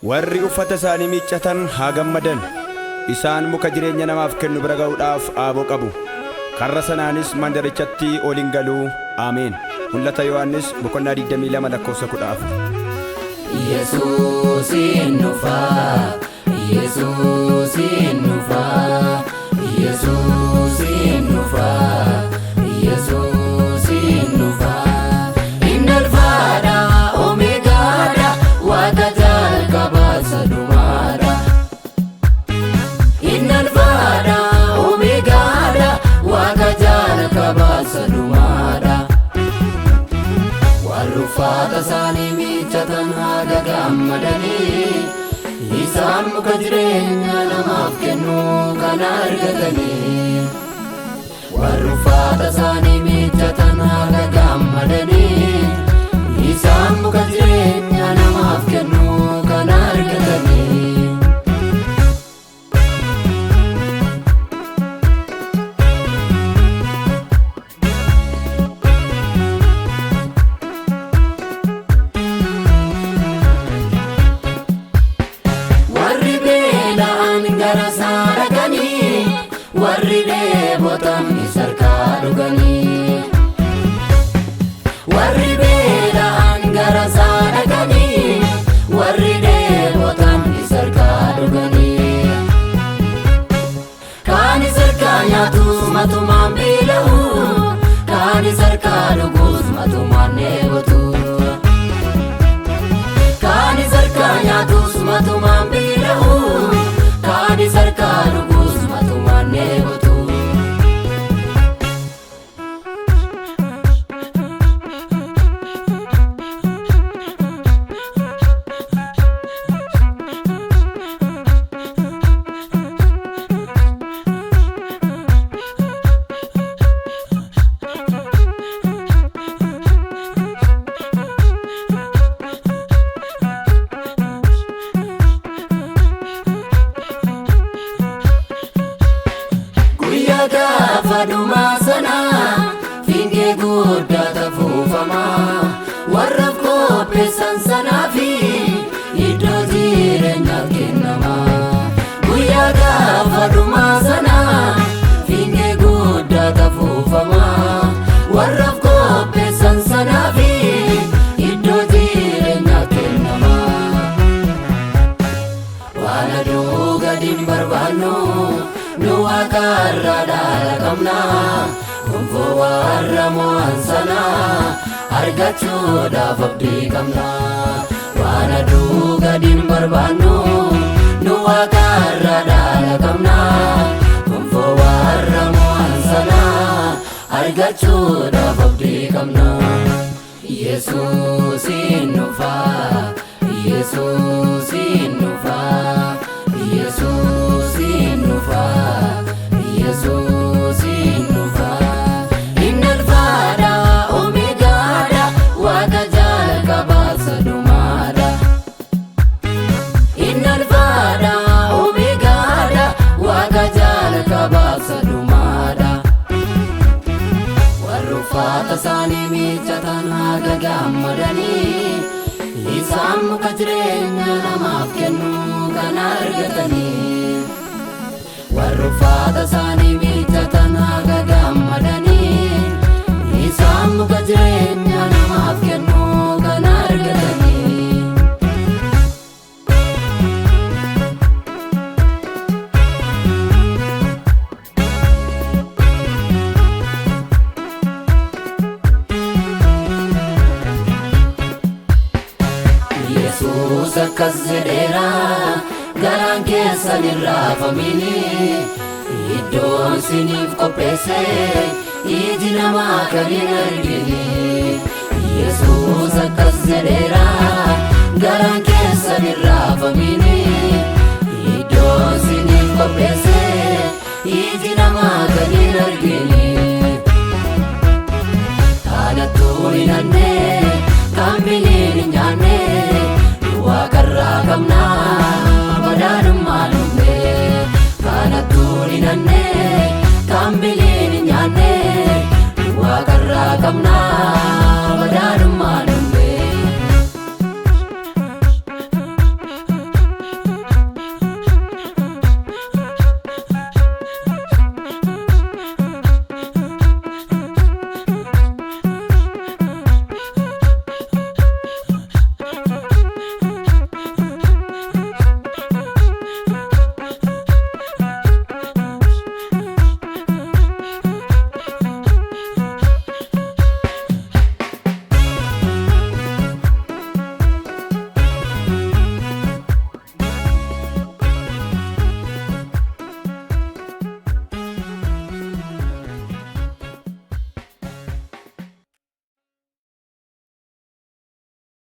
Warri uffata isaanii miiccatan haa gammadan. Isaan muka jireenya namaaf kennu bira ga'uudhaaf aaboo qabu. Karra sanaanis mandarichatti ol hin galuu. Ameen. Mul'ata Yohaannis boqonnaa 22 lakkoofsa 14. Yesuusin dhufa, Yesuusin dhufa, Yesuusin dhufa, Yesuusin dhufa. Inni Alfaadha, Omeegaadha, Waaqa jalqabaa isa dhumaadha. Inni Alfaadha, Omeegaadha, Waaqa jalqabaa isa dhumaadha. Warri uffata isaanii miiccatan haga gammadanii, isaan muka jireenya namaaf kennu kana argatanii. Warri uffata isaanii miiccatan haga gammadanii, isaan muka jireenya namaaf kennu kana argatanii. Warri beela'an gara isaa dhaqanii, warri dheebotan isa harkaa dhuganii. Warri beela'an gara isaa dhaqanii, warri dheebotan isa harkaa dhuganii. Kaan isa harkaa nyaatus matumaan beela'u, kaan isa harkaa dhugus matumaan dheebotu. Kaan isa harkaa nyaatus matumaan beela'u, kaan isa harkaa dhugus matumaan dheebotu. Guyyaa gaafa dhumaa sana fiingee guddaa tafuufama, warraaf qopheessan sanaa fi iddoo jireenyaaf kennama. Guyyaa gaafa dhumaa sana fiingee guddaa tafuufama, warraaf qopheessan sanaa fi iddoo jireenyaaf kennama. Waan aduu gadi hin barbaannu, nu waaqarra dhaala qabna. Gonfoo warra mo'an sana argachuudhaaf abdii qabna. Waan aduu gadi hin barbaannu, nu waaqarra dhaala qabna. Gonfoo warra mo'an sana argachuudhaaf abdii qabna. Yesuusin dhufa, Yesuusin dhufa, Yesuusin dhufa, Yesuusin dhufa. Inni Alfaadha, Omeegaadha, Waaqa jalqabaa isa dhumaadha. Inni Alfaadha, Omeegaadha, Waaqa jalqabaa isa dhumaadha. Warri uffata isaanii miiccatan haga gammadanii, isaan muka jireenya namaaf kennu kana argatanii. Warri uffata isaanii miiccatan haga gammadanii, isaan muka jireenya namaaf kennu kana argatanii. Yesuus akkas jedheera, garaan keessan hin raafamini, iddoon siniif qopheesse iji namaa kan hin argine. Yesuus akkas jedheera, garaan keessan hin raafamini, iddoon siniif qopheesse iji namaa Kanattuu hin hanne kan biliin hin nyaanne nu waaqarraa qabna badhaadhummaa dhumne. Kanattuu hin hanne kan biliin hin nyaanne nu waaqarraa qabna.